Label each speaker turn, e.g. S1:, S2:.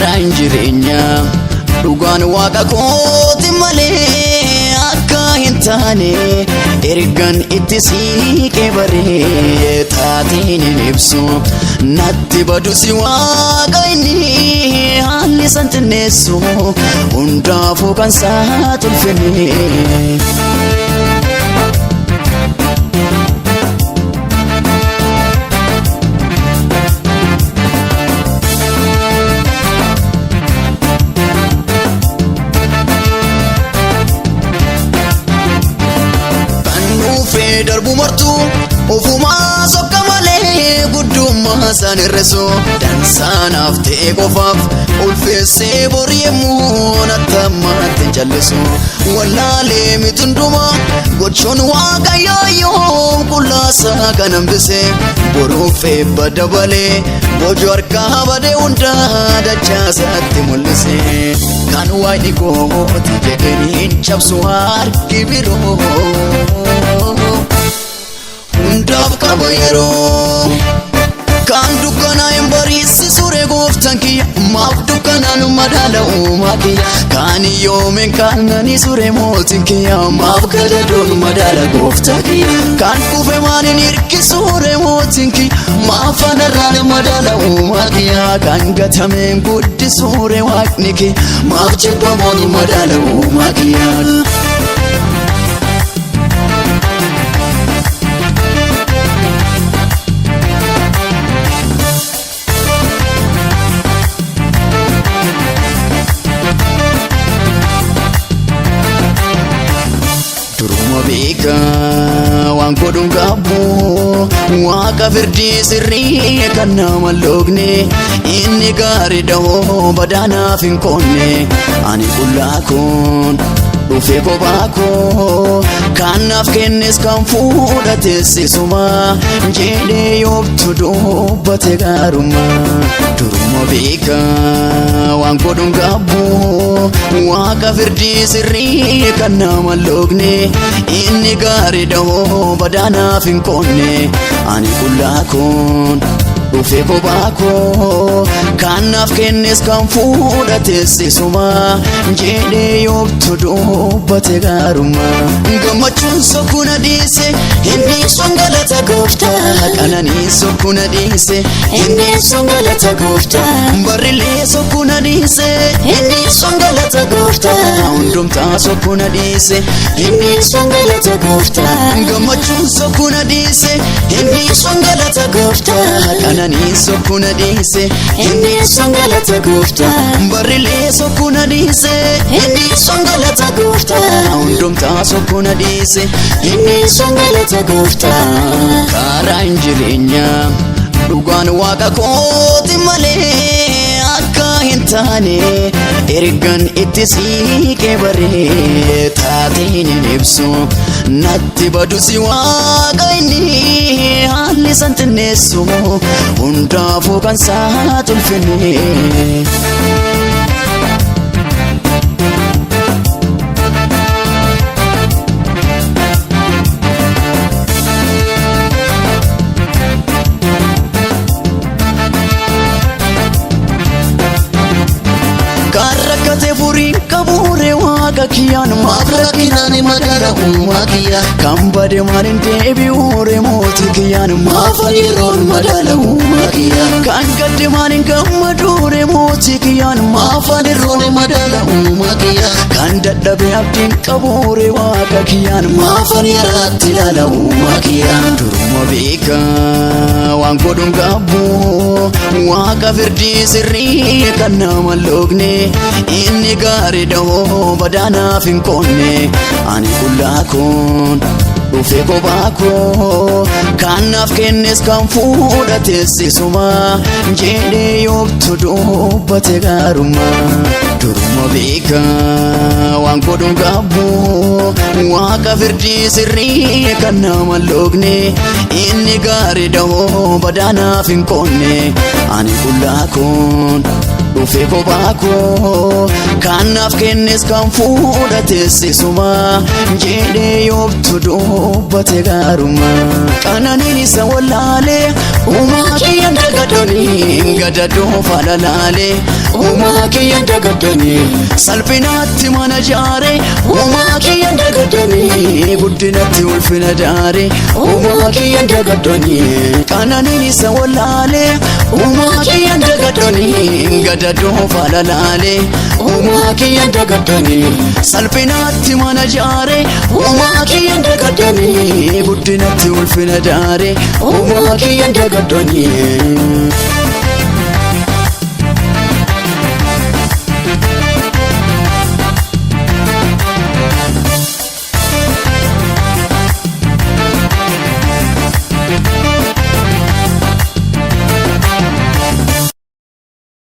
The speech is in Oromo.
S1: Karaan jireenyaa dhugaan waaqa kooti malee akka hin taane ergan itti siiqee baree taateen hin ibsu natti badusi waaqa inni haalli san xinneessu hundaafuu kan isaa tulfine. Kan dhufee darbu martuu ofumaa sokka malee guddummaa isaan hir'isu dansaanaaf ta'e qofaaf ulfeessee borii yemmuu nattammaatti hin callisu wallaalee miti hundumaa gochoon waaqayyoo qullaasaa kan hambise boruuf eebba dabalee boojuu harkaa badee hundaa dachaasaatti mul'ise kan waaqni kooti jedheen hin cabsu harki biroo hundaaf qaba yeroo kan dukkanaa hin bariisisure gooftaan kiyya maaf dukkanaan madaala uumaa kiyya kan yoomeen kaanani sure mootiin kiyya maaf gadadoon madaala gooftaa kiyya kan kufe maaliin hirkisure mootiin kiyya maaf anarraan madaala uumaa kiyya kan gatameen guddisure waaqni kiyya maaf jibbamoon madaala uumaa kiyya. Duruma beekaa waan godhuun qabu waaqa firdii sirrii kan nama loogne inni gaarii dhahoo badaanaaf hin qoonne ani qullaa koon dhufee kophaa koo kan naaf kennes kan fuudhates isuma jedhee yoobtu dubbate gaarummaa. Duruma beekaa waan godhuun qabu waaqa firdii sirrii kan nama loogne inni gaarii dhahoo badaanaaf hin qoonne ani qullaa koon dhufee kophaa koo kan naaf kennes kan fuudhates isuma jedhee yoobtu dubbate gaarummaa. Gammachuun sokkuna dhiise inni
S2: Sun galata gooftaa.
S1: qananii sokkuna dhiise
S2: Inni sun galata gooftaa.
S1: barrilee sokkuna dhiise
S2: Inni sun galata gooftaa.
S1: hundumtaa sokkuna dhiise
S2: Inni sun galata gooftaa.
S1: gammachuun sokkuna dhiise
S2: Inni sun galata gooftaa.
S1: qananii sokkuna dhiise
S2: Inni sun galata gooftaa.
S1: barrilee sokkuna dhiise
S2: Inni sun galata gooftaa.
S1: hundumtaa sokkuna dhiise
S2: Inni sun galata gooftaa.
S1: Karaan jireenyaa dhugaan waaqa kooti malee akka hin taane ergan itti siiqee baree taateen hin ibsu natti badusi waaqa inni haalli san xinneessu hundaafuu kan isaa tulfine. Kan rakkate furiin qabuure waaqa kiyyaan maaf rakkinaan madaala uumaa kiyya kan bade maaliin deebi'uure mootii kiyyaan maaf yeroon madaala uumaa kiyya kan gadde maaliin gammaduure mootii kiyyaan maaf yeroon madaala uumaa kiyya kan dadhabe abdiin qabuure waaqa kiyyaan maaf yaraatti ilaala uumaa kiyya duruma beekaa waan godhuun qabu waaqa firdii sirrii kan nama loogne inni gaarii dhahoo badaanaaf hin qoonne ani qullaa koon dhufee kophaa koo kan naaf kennes kan fuudhates isuma jedhee yoobtu dubbate gaarummaa. Duruma beekaa waan godhuun qabu waaqa firdii sirrii kan nama loogne inni gaarii dhahoo badaanaaf hin qoonne ani qullaa koon dhufee kophaa koo kan naaf kennes kan fuudhates isuma jedhee yoobtu dubbate gaarummaa. Qananiin isa wallaalee uumaa kiyya dagadhu. dagaddooni gadadoo falalaalee
S2: Uumaa kiyya dagaddooni
S1: salphinaatti mana jaaree
S2: Uumaa kiyya dagaddooni
S1: guddinatti ulfina daaree
S2: Uumaa kiyya dagaddooni
S1: qananiin isa wallaalee
S2: Uumaa kiyya dagaddooni
S1: gadadoo falalaalee
S2: Uumaa kiyya dagaddooni
S1: salphinaatti mana jaaree
S2: Uumaa kiyya dagaddooni
S1: guddinatti ulfina daaree
S2: Uumaa kiyya dagaddooni.